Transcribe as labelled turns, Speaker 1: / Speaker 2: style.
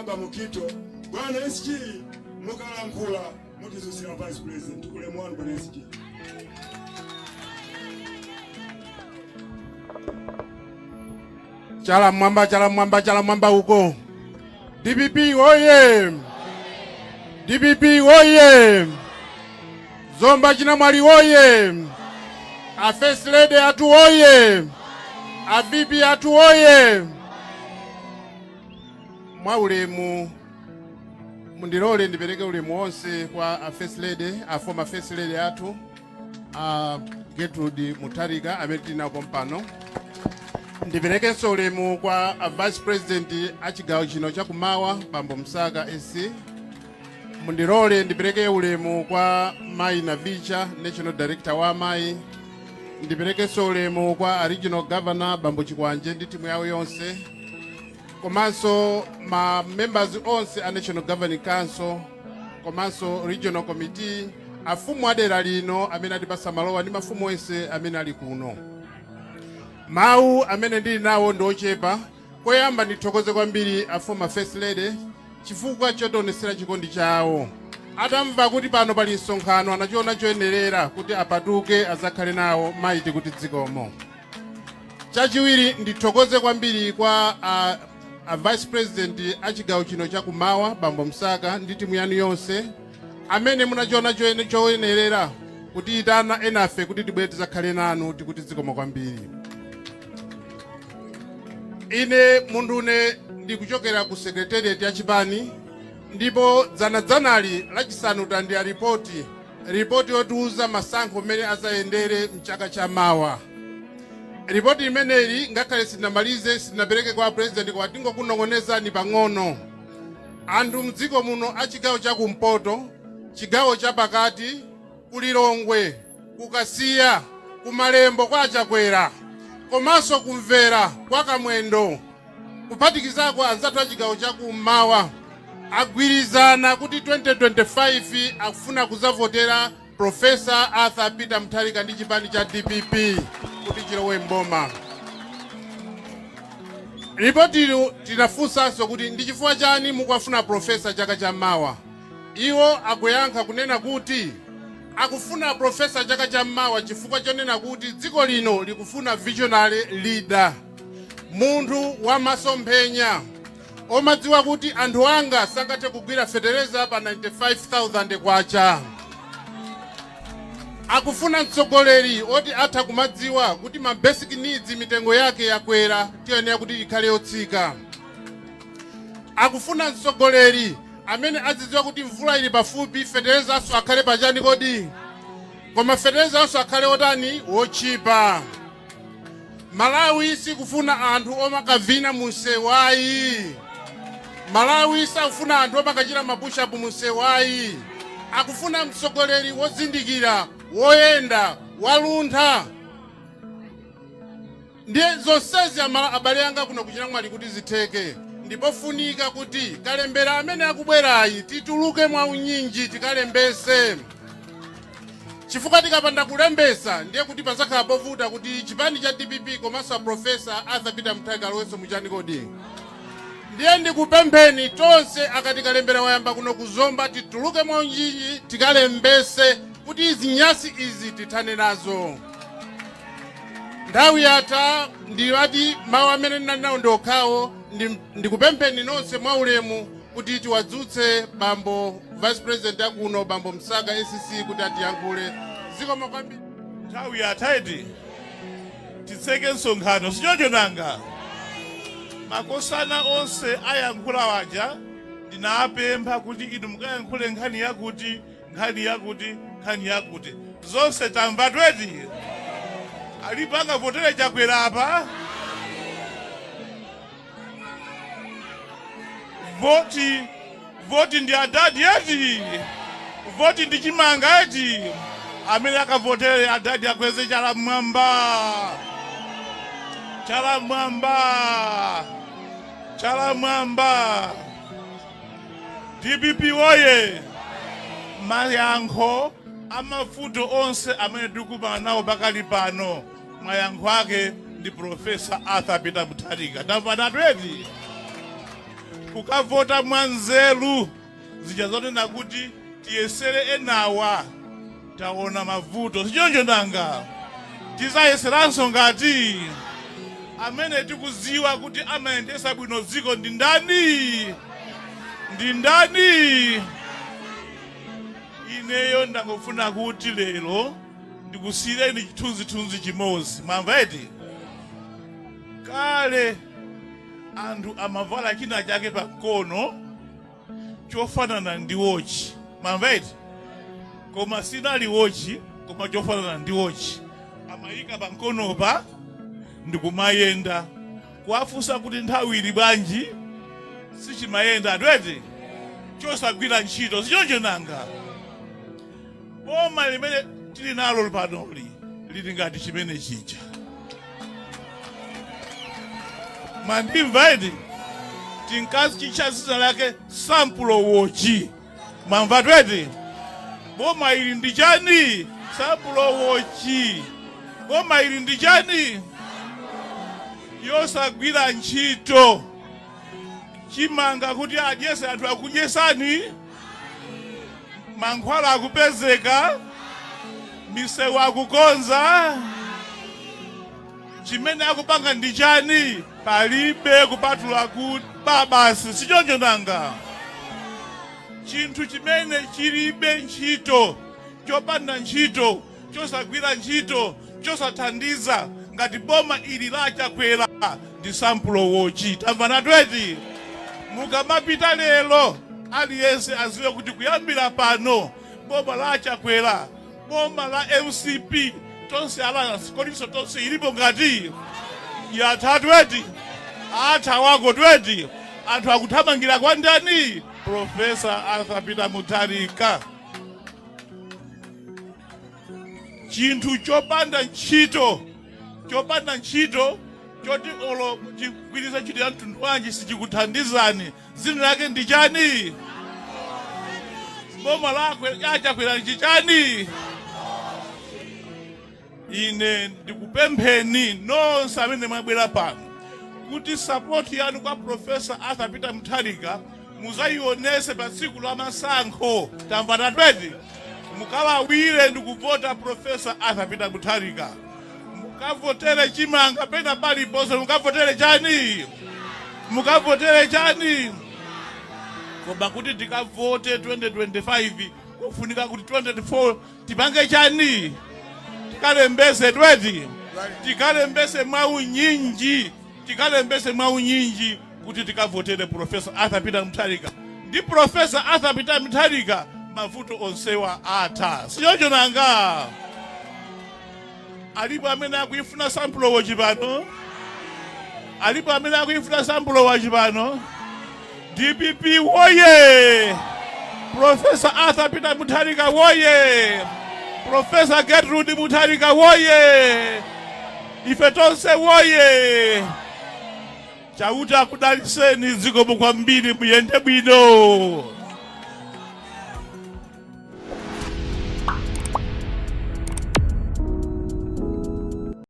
Speaker 1: Baba Mukito. Bwana SG, mukalankhula mutizusira vice president. Ulemu wanu, bwana SG.
Speaker 2: Chala mwamba, chala mwamba, chala mwamba uko. DPP oye! DPP oye! Zomba Chinamwali oye! A First Lady atu oye! A VP atu oye! Mwa ulemu, mundilole ndipereke ulemu wonse kwa a First Lady, a former First Lady athu, a Gertrude Mutharika, amene tili nawo pompano. Ndiperekenso ulemu kwa a Vice President a chigawo chino chakumawa, Bambo Msaka SC. Mundilole ndipereke ulemu kwa Mayi Navicha, National Director wa amayi. Ndiperekenso ulemu kwa a Regional Governor, Bambo Chikwanje, ndi timu yawo yonse, komanso ma members onse a National Governing Council komanso Regional Committee, afumu adera lino amene atipasa malowa ndi mafumu onse amene ali kuno. Mawu amene ndili nawo ndi ochepa. Koyamba ndithokoze kwambiri a former First Lady chifukwa chotionesera chikondi chawo. Atamva kuti pano pali msonkhano, anachiona choyenerera kuti apatuke azakhale nawo. Mayi, tikuti zikomo. Chachiwiri, ndithokoze kwambiri kwa a Vice President a chigawo chino chakumawa, Bambo Msaka, ndi timu yanu yonse amene munachiona choyenerera kutiyitana enafe kuti tibwere tizakhale nanu. Tikuti zikomo kwambiri. Ine munthune ndikuchokera ku secretariat ya chipani, ndipo dzanadzanali Lachisanu talandira ripoti yotiuza masankho mmene azayendere mchaka cha mawa. Ripoti imeneyi, ngakhale sitinamalize, sitinapereke kwa President, koma tingokunong'onezani pang'ono. Anthu mdziko muno a chigawo chakumpoto, chigawo chapakati, kuLilongwe, kuKasiya, kuMalembo kwa Achakwera, komanso kumvera kwa Kamwendo, kuphatikizako anzathu a chigawo chakummawa, agwirizana kuti 2025 akufuna kuzavotera Professor Arthur Peter Mutharika ndi chipani cha DPP kuti chilowe mboma. Ripotili tinafunsanso kuti ndi chifukwa chani mukuwafuna Professor chaka chammawa. Iwo akuyankha kunena kuti akufuna Professor chaka chammawa chifukwa chonena kuti dziko lino likufuna visionary leader, munthu wamasomphenya omadziwa kuti anthu anga sangathe kugwira fetereza pa 95,000 kwacha. Akufuna mtsogoleri oti atha kumadziwa kuti ma basic needs mitengo yake yakwera, tiyenera kuti ikhale yotsika. Akufuna mtsogoleri amene azidziwa kuti mvula ili pafupi, feterezanso akhale pachani kodi, koma feterezanso akhale otani? Wotchipa. Malawi sikufuna anthu omakavina munsewayi. Malawi sakufuna anthu omakachita ma push-up munsewayi. Akufuna mtsogoleri wozindikira, woyenda, waluntha. Ndiye zonsezi, abale anga kuno kuChinamwali, kuti zitheke, ndipofunika kuti kalembera amene akubwerayi tituluke mwaunyinji tikalembese, chifukwa tikapanda kulembesa ndiye kuti pazakhala povuta kuti chipani cha DPP komanso a Professor Arthur Peter Mutharika alowenso muchani kodi. Ndiye ndikupempheni tonse, akati kalembera wayamba kuno kuZomba, tituluke mwaunyinji tikalembese kuti izi nyasi izi tithane nazo. Nthawi yatha. Ndimati mawu amene ndinali nawo ndi okhawo. Ndikupempheni nonse mwaulemu kuti tiwadzutse bambo Vice President akuno, Bambo Msaka SC, kuti atiyankhule. Zikomo kwambiri.
Speaker 3: Nthawi yatha iti, titseke msonkhano, sichoncho nanga? Makosana onse ayankhula waja, ndinapempha kuti inu mukayankhule nkhani yakuti, nkhani yakuti, nkhani yakuti. Zonse tamva tweti. Alipo angavotere Chakwera apa? Voti, voti ndi adadi eti, voti ndi chimanga eti. Amene akavotere adadi akweze chala mmwamba, chala mmwamba, chala mmwamba. DPP woye! Mayankho amavuto onse amene tikukumana nawo pakali pano, mayankho ake ndi Professor Arthur Peter Mutharika. Tamva natweti. Kukavota mwanzeru, zija zonena kuti tiyesere enawa, taona mavuto, sichoncho nanga? Tizayeseranso ngati amene tikuziwa kuti amayendesa bwino dziko ndi ndani? Ndi ndani? Ineyo ndangofuna kuti lero ndikusiyireni chithunzithunzi chimodzi. Mwamva eti? Kale anthu amavala china chake pa mkono chofanana ndi wochi. Mwamva eti? Koma sinali wochi, koma chofanana ndi wochi. Amayika pa mkonopa ndikumayenda, kuwafunsa kuti nthawi ili bwanji, sichimayenda eti, chosagwira ntchito, sichoncho nanga? Boma limene tili nalo panoli lili ngati chimene chija. Mwandimva eti? Tinkachitcha dzina lake sample wochi. Mwamva eti? Boma ili ndi chani? Sample wochi. Boma ili ndi chani? Yosagwira ntchito. Chimanga kuti adyese anthu, akudyesani. Mankhwala akupezeka, misewu akukonza. Chimene akupanga ndi chani? Palibe, kupatula kuba basi, sichoncho nanga? Chinthu chimene chilibe ntchito, chopanda ntchito, chosagwira ntchito, chosathandiza ngati boma ili la Chakwera ndi sample wochi. Tamvana eti? Mukamapita lero, aliyense aziwe kuti kuyambira pano boma la Chakwera, boma la MCP, Tonse Alliance, kolinso tonse ilipo ngati yatha eti? Atha wako eti? Anthu akuthamangira kwa ndani? Professor Arthur Peter Mutharika. Chinthu chopanda ntchito, chopanda ntchito, choti olo chigwiritsa ntchito ya mtundu wanji sichikuthandizani, dzina lake ndi chani? Boma lakwe yachakwera nchichani? Ine ndikupempheni nonse amene mwabwera pano kuti support yanu kwa Professor Arthur Peter Mutharika muzayionese pa tsiku la masankho. Tamvana eti? Mukalawire ndikuvota Professor Arthur Peter Mutharika. Mukavotere chimanga pena paliponse. Mukavotere chani? Mukavotere chani? Koma kuti tikavote 2025, kufunika kuti 2024 tipange chani? Tikalembese eti? Tikalembese mwaunyinji, tikalembese mwaunyinji kuti tikavotere Professor Arthur Peter Mutharika. Ndi Professor Arthur Peter Mutharika mavuto onsewa atha, sichoncho nanga? Alipo amene akuifuna sample watch pano? Alipo amene akuifuna sample watch pano? DPP woye! Professor Arthur Peter Mutharika woye! Professor Gertrude Mutharika woye! Ife tonse woye! Chauta akudaliseni. Zikomo kwambiri, muyende bwino.